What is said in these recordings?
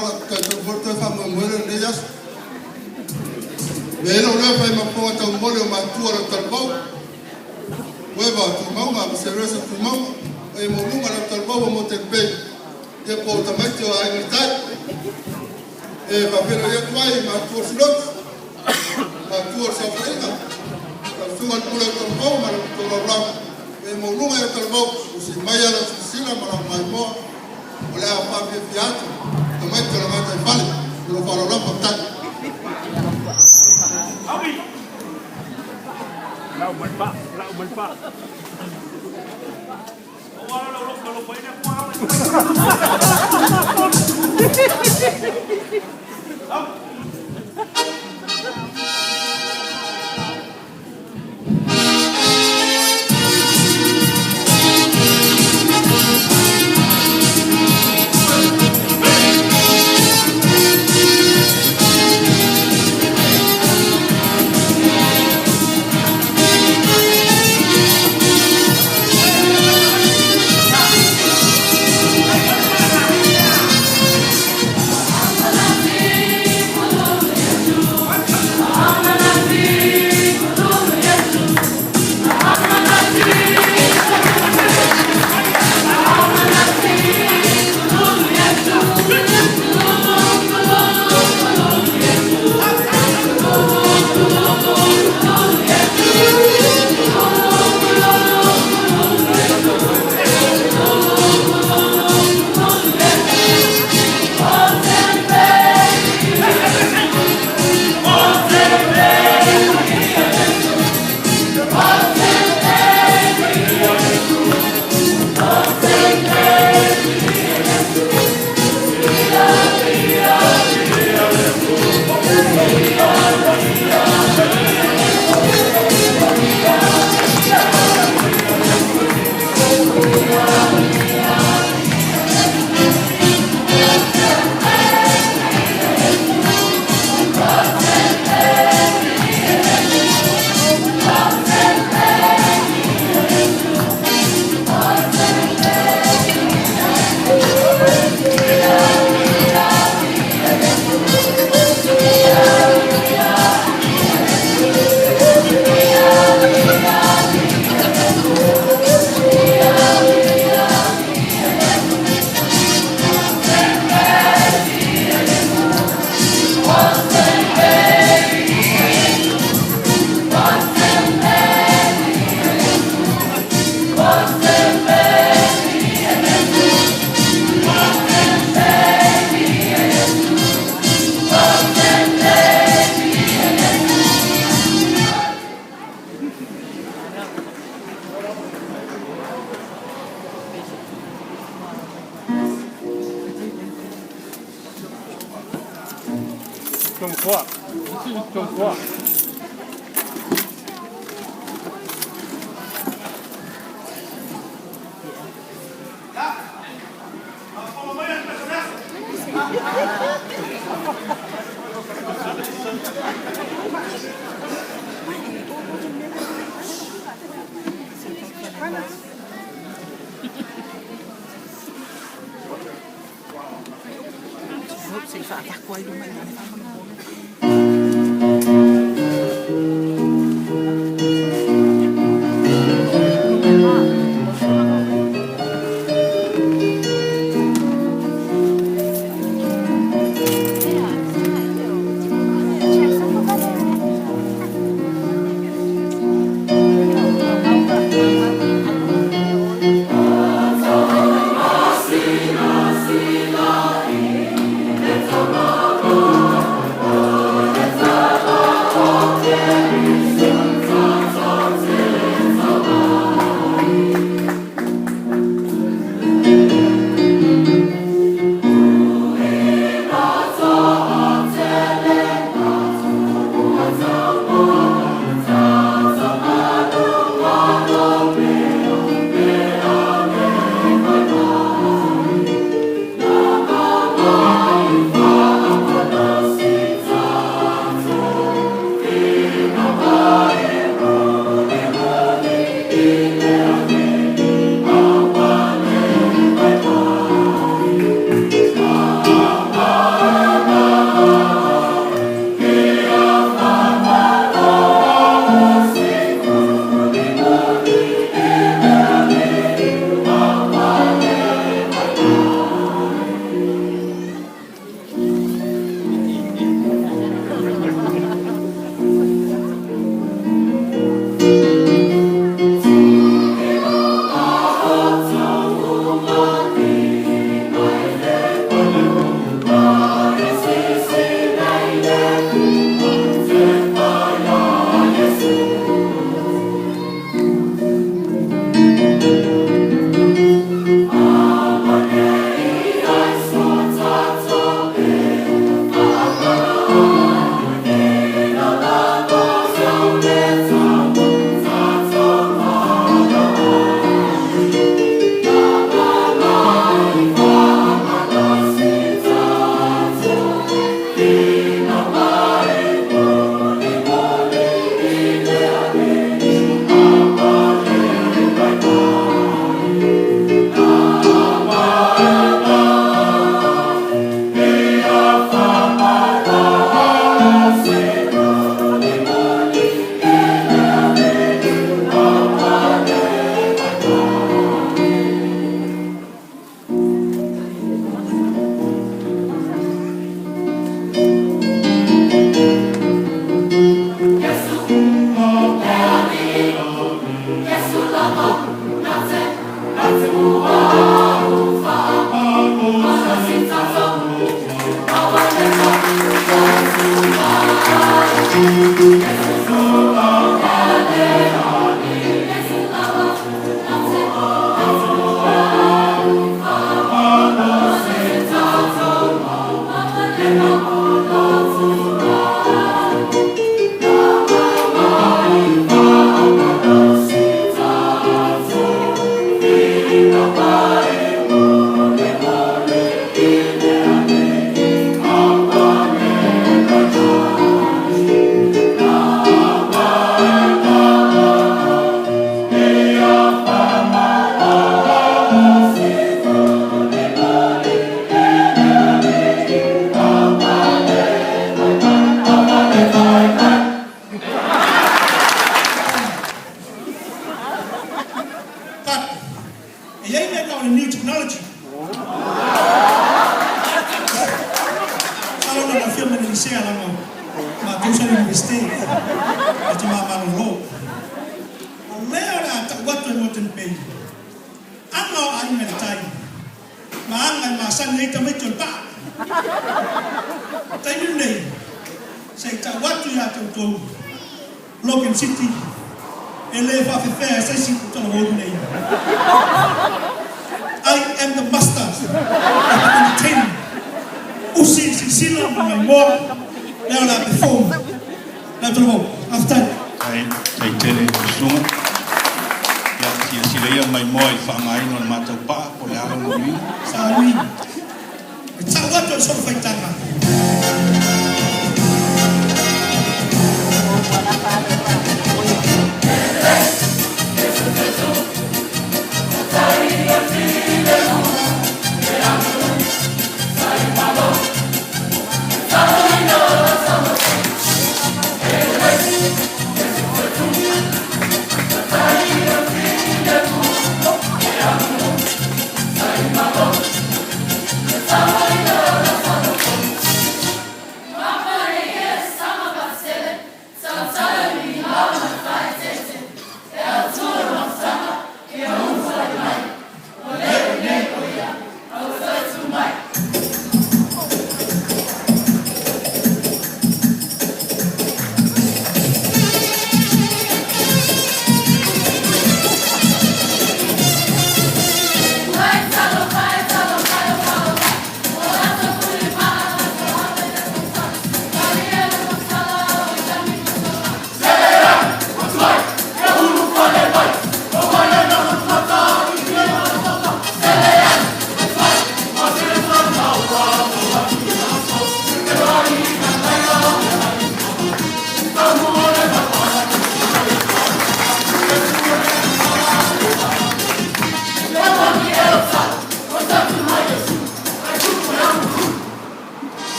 Talitonu foi toe faamoemoe lenei aso. Avea ia lou leo e fai ma fofoga taumoli o matua o le talavou, Ueva Tuimauga ma Seresa Tuimauga, paia maualuga le autalavou o Montego Bay, ia po o tamaiti o Aiga i le Tai. E faafeiloai atu ai i matua o le Sinoti, matua o le Saofaiga, lau Susuga i le Pule Autalavou ma le tou Laulau, paia maualuga i autalavou, usi maia lau silasila ma lau maimoa o le a faafiafia atu tamaiti o le gataifale. Ma lou faaaloalo lava, faafetai. Lau mai pa, lau mai pa. Tongoa, tongoa. But e i ai mea e tau o le new technology. Masalo na afio mai le Lisea leaga o matou sa i le Iunivesite i tama malolo. O lea o le a tau atu e Moreton Bay, aga o Aiga i le Tai ma aga e masani ai tamaiti o le paa. O le taimi lenei, se i tau atu ia te outou, Logan City, e le faafefea e se isi ou talavou nei. I am the master of entertainment. Usi i le silasila ma maimoa, lea o le a perform lau talavou. Faafetai. Faafetai tele i lau susuga. Ia, silasila ia maimoa i le faaaogaina o le matou paa po o le a lona uiga. Sa ui. E tau atu e le solo faitaga.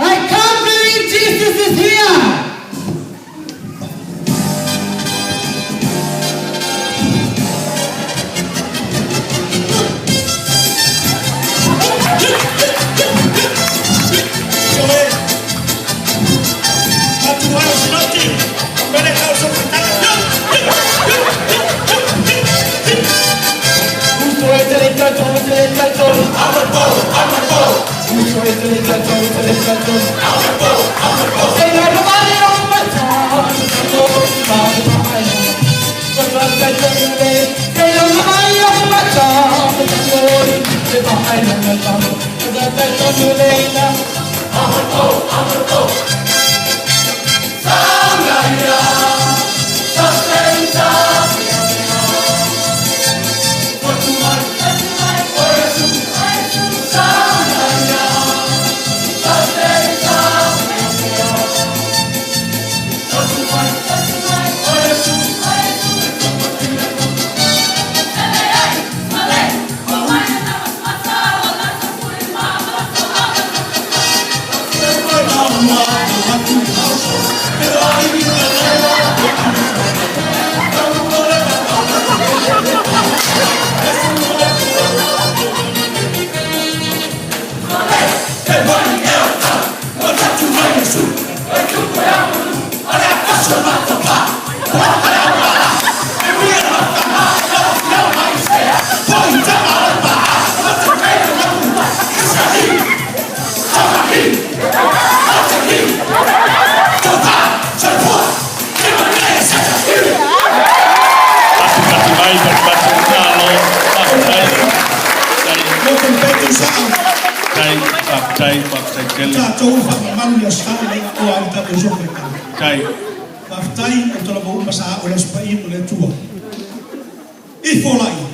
I can't believe Jesus is here! Ioe, matou ai o Sinoti, mele tau solo faitaga. Faafetai, faafetai tele. Tatou e faamamalu i Aso Sa leaga oa ai le tatou uso faitau. Tai. Faafetai o tala uma sa ao le Aso Paia mo le Atua. Ifo laia.